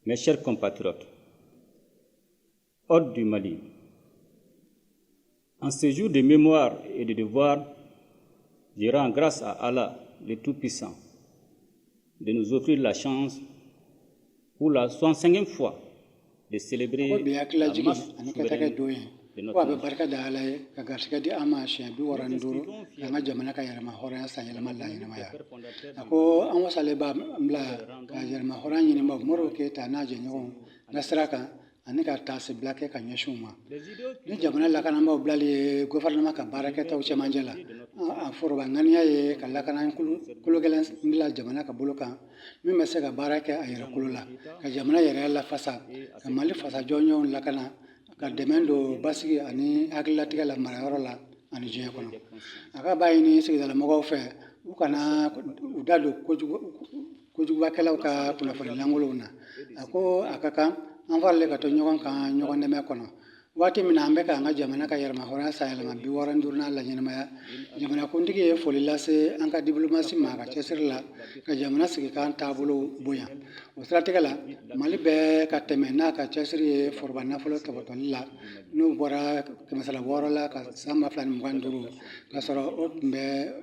Mes chers compatriotes, hôtes du Mali, en ce jour de mémoire et de devoir, je rends grâce à Allah, le Tout-Puissant, de nous offrir la chance pour la 65e fois de célébrer ko bi la marche ani ka kɛ don ye ko a bɛ barika da Ala ye ka garisɛgɛ di an ma siɲɛ 65 k'an ka jamana ka yɛrɛma hɔrɔnya san yɛlɛma la ɲɛnamaya. A ko an wasalen b'a bila ka yɛrɛma hɔrɔnya ɲinibaw Modibo Keyita n'a jɛɲɔgɔnw ka sira kan ani ka taasibila kɛ ka ɲɛsin u ma. Ni jamana lakanabaaw bilali ye gouvernement ka baarakɛtaw cɛmancɛ la, a foroba ŋaniya ye ka lakana kolo gɛlɛn bila jamana ka bolo kan min bɛ se ka baara kɛ a yɛrɛ kolo la, ka jamana yɛrɛ lafasa, ka Mali fasa jɔnjɔnw lakana, ka dɛmɛ don basigi ani hakililatigɛ la marayɔrɔ la ani diɲɛ kɔnɔ. A ka b'a ɲini sigidalamɔgɔw fɛ, u kana u da don kojugubakɛlaw ka kunnafoni lankolonw na. A ko a ka kan an faralen ka to ɲɔgɔn kan ɲɔgɔn dɛmɛ kɔnɔ. Waati min na an bɛ k'an ka jamana ka yɛrɛma hɔrɔnya san yɛlɛma 65nan la ɲɛnamaya, jamanakuntigi ye foli lase an ka diplomasi ma a ka cɛsiri la ka jamana sigikan taabolo bonya. O siratigɛ la, Mali bɛ ka tɛmɛ n'a ka cɛsiri ye foroba nafolo tɔpɔtɔli la, n'o bɔra 600 la ka san 2025, k'a sɔrɔ o tun bɛ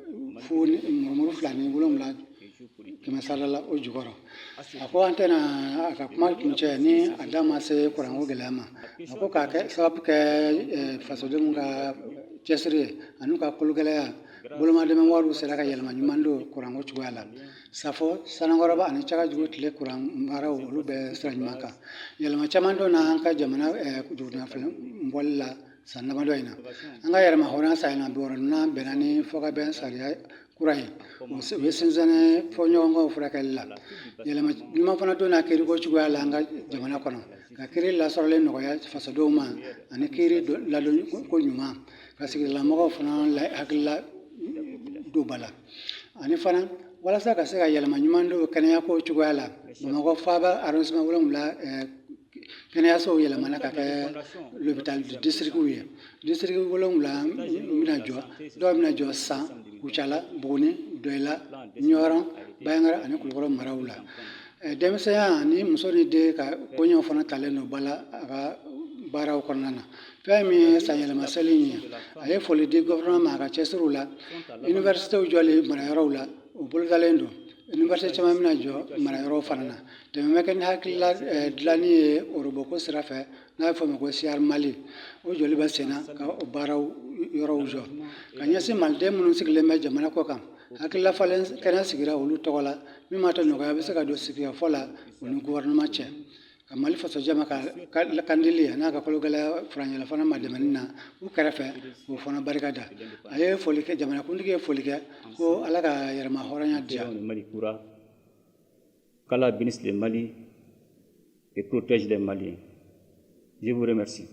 fu murumuru 2 ni 7 kɛmɛ sara la o jukɔrɔ. A ko an tɛna a ka kuma kuncɛ ni a da ma se kuranko gɛlɛya ma. A ko k'a kɛ sababu kɛ fasodenw ka cɛsiri ye ani ka kologɛlɛya, bolomadɛmɛ wariw sera ka yɛlɛma ɲuman don kuranko cogoya la. Safo, Sanankɔrɔba ani Cakajugu tile kuran baaraw, olu bɛ sira ɲuman kan. Yɛlɛma caman donna an ka jamana dugutigi bɔli la san damadɔ in na. An ka yɛrɛma hɔrɔnya san yɛlɛma 60nan bɛnna ni fɔkabɛn sariya kura ye, o ye sinsinni fɔɲɔgɔnkɔw furakɛli la. Yɛlɛma ɲuman fana donna kiiriko cogoya la an ka jamana kɔnɔ, ka kiiri lasɔrɔlen nɔgɔya fasodenw ma ani kiiri ladon ko ɲuman, ka sigidalamɔgɔw fana hakilila don ba la. Ani fana, walasa ka se ka yɛlɛma ɲuman don kɛnɛyako cogoya la, Bamakɔ faaba arrondissement 7 kɛnɛyasow yɛlɛmana ka kɛ l'hôpital de district ye. District 7 bɛna jɔ, dɔw bɛna jɔ San, Kucala, Buguni, Dɔyila, Ɲɔrɔn, Banjagara ani Kulukɔrɔ maraw la. Denmisɛnya ni muso ni den ka koɲɛw fana talen don ba la a ka baaraw kɔnɔna na. Fɛn min ye sanyɛlɛma seli in ye, a ye foli di gouvernement ma a ka cɛsiriw la. Universitéw jɔli marayɔrɔw la, o bolodalen don. Université caman bɛna jɔ marayɔrɔw fana na. Dɛmɛ bɛ kɛ ni hakilila dilanni ye oroboko sira fɛ, n'a bɛ fɔ o ma ko SIAR Mali, o jɔli bɛ sen na ka o baaraw yɔrɔw jɔ. Ka ɲɛsin maliden minnu sigilen bɛ jamana kɔ kan, hakilila falen kɛnɛ sigira olu tɔgɔ la min b'a to nɔgɔya bɛ se ka don sigikafɔ la u ni gouvernement cɛ. Ka Mali fasojama ka kandili n'a ka kologɛlɛya furancɛla fana ma dɛmɛni na u kɛrɛfɛ, k'o fana barika da. A ye foli kɛ, jamanakuntigi ye foli kɛ ko Ala ka yɛrɛma hɔrɔnya diya. Mali kura, qu'Allah bénisse le Mali et protège les Maliens. Je vous remercie.